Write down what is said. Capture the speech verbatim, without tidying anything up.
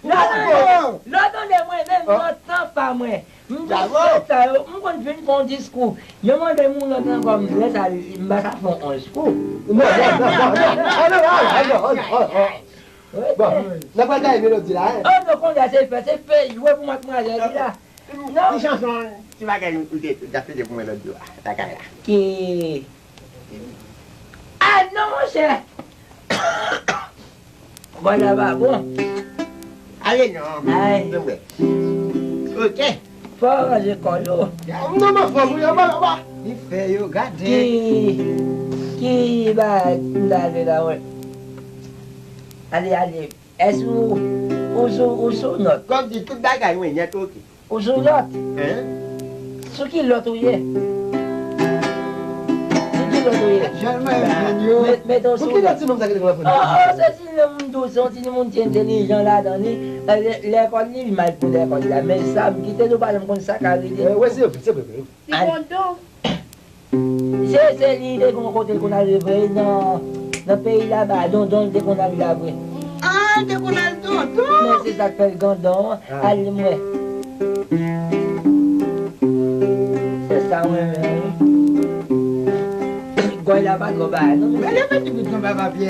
Lè w tande, lè w tande mwen menm, nan tan pa mwen, m di, sa yo, m konn fin fè yon diskou. Yo mande m yon lòt ankò, m di, lè sa, m pa ka fè yon diskou. Non, non, non, non, non, non, non, non, non, non, non, non. Wi. Bon, n ap pral gaye melodi la, hein? Oh, non, konn sa se fè, se fè jwe pou matmwazèl li la. Non. Ti chanson, ti bagay ou te, ou te ap fete pou mwen lòt jou a, lakay la. Ki Ah non, monchè! Bò la pa bon. Ale non. Ay. Se vre. Ok. Fò w ranje kò w. Non, non, fò w, wi, anba, anba. Li fè yo gade. Ki, ki bagay m ta ale la, wè? Ale, ale. Èske ou, ou sou, ou sou nòt? Kòm di tout bagay, wi, nèt, ok. Ou sou lòt? Hein? Sou ki lòt ou ye? Sou ki lòt ou ye? Jèn mwen, jèn yo. Met, mete w sou lòt. Pou ki lòt ti nonm sa ki te konn ap fè? Oh, oh, se ti nonm dous, se yon ti moun ki entèlijan ladan li. Eh, lè, lèkòl li, li mal pou lèkòl la. Men sa, m kite nou pale, m konn sa ka rive. Eh, wè, se vre, se vre, vre. Li gon don. Se, se li te gon kote l konn al vre nan, nan peyi laba, Dondon li te konn al la vre. Ah, te konn al Dondon? Men se sa k fè l Gandon an, al li m wè. Se sa mwen menm, wi. Gòy la pa twò bay, non. Men lè mwen di bout nan papa Pyè.